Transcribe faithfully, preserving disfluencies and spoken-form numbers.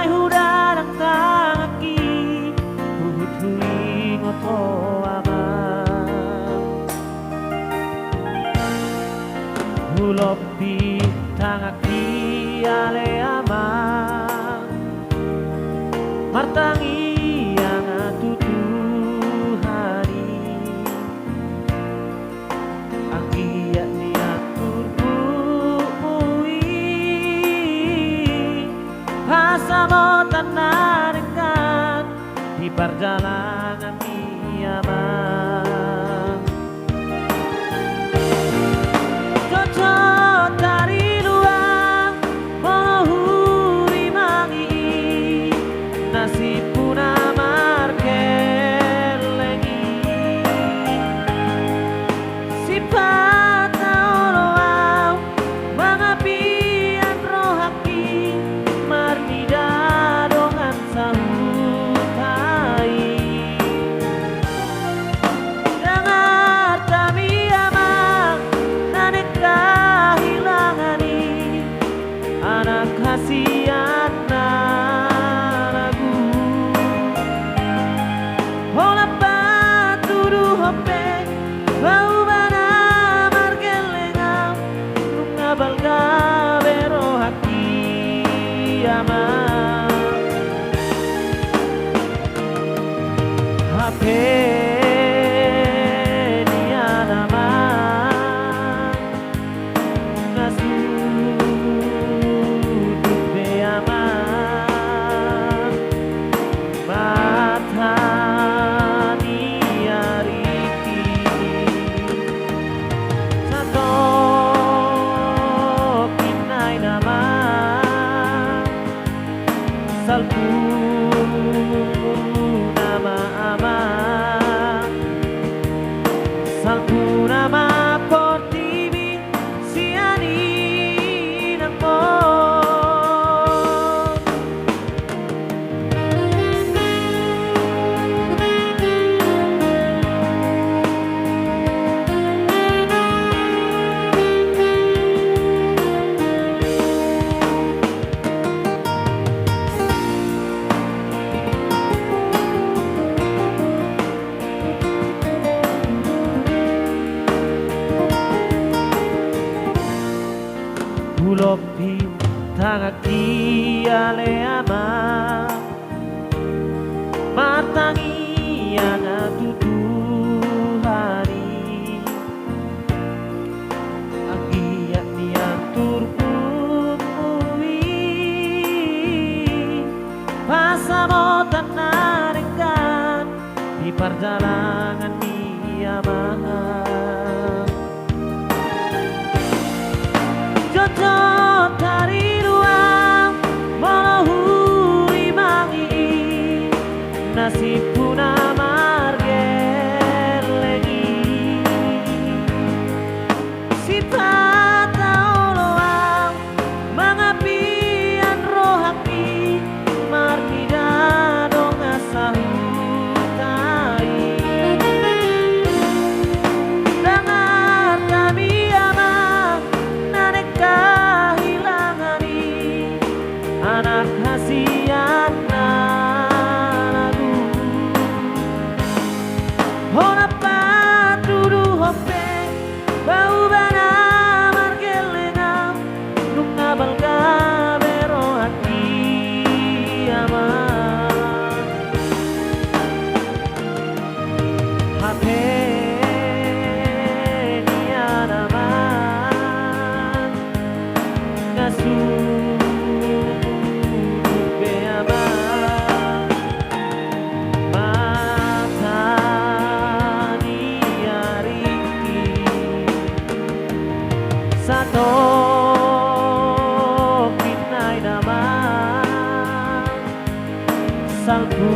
Hudadang tanganki, huhut huingot ho, Amang. Hulompit tanganki ale, Amang, martangiang tu Tuhan i. Anggiat nian turpukmu i, pansamotan na denggan di parjalanganmi, Amang. Jotjot tariluang molo hurimangi i, nasibku na margelleng i. Sipata olo au mangapian rohangki marnida dongan sahuta i. Ndang artami, Amang, na naeng kahilangan i, anak hasian na ragu. Holan patuduhon pe, paubana margelleng au, nunga balga be rohangki, Amang. Hape nian, Amang, na sundut be, Amang, mata ni aringki. Satongkin nai, Amang, salpuna ma, Amang, salpuna ma portibi sian inangmon. Hulompit tanganki ale, Amang, martangiang tu Tuhan i. Anggiat nian turpukmu i, pansamotan na denggan di parjalanganmi, Amang. Jotjot tariluang molo hurimangi i, nasibku na margelleng i. Sipata olo au mangapian rohangki marnida dongan sahuta i. Ndang artami, Amang, na naeng kahilangan i, anak hasian na ragu. Holan patuduhon pe, paubana margelleng au, nunga balga be rohangki, Amang. Hape nian, Amang, na sundut be, Amang, mata ni aringki. Satongkin nai, Amang, salpu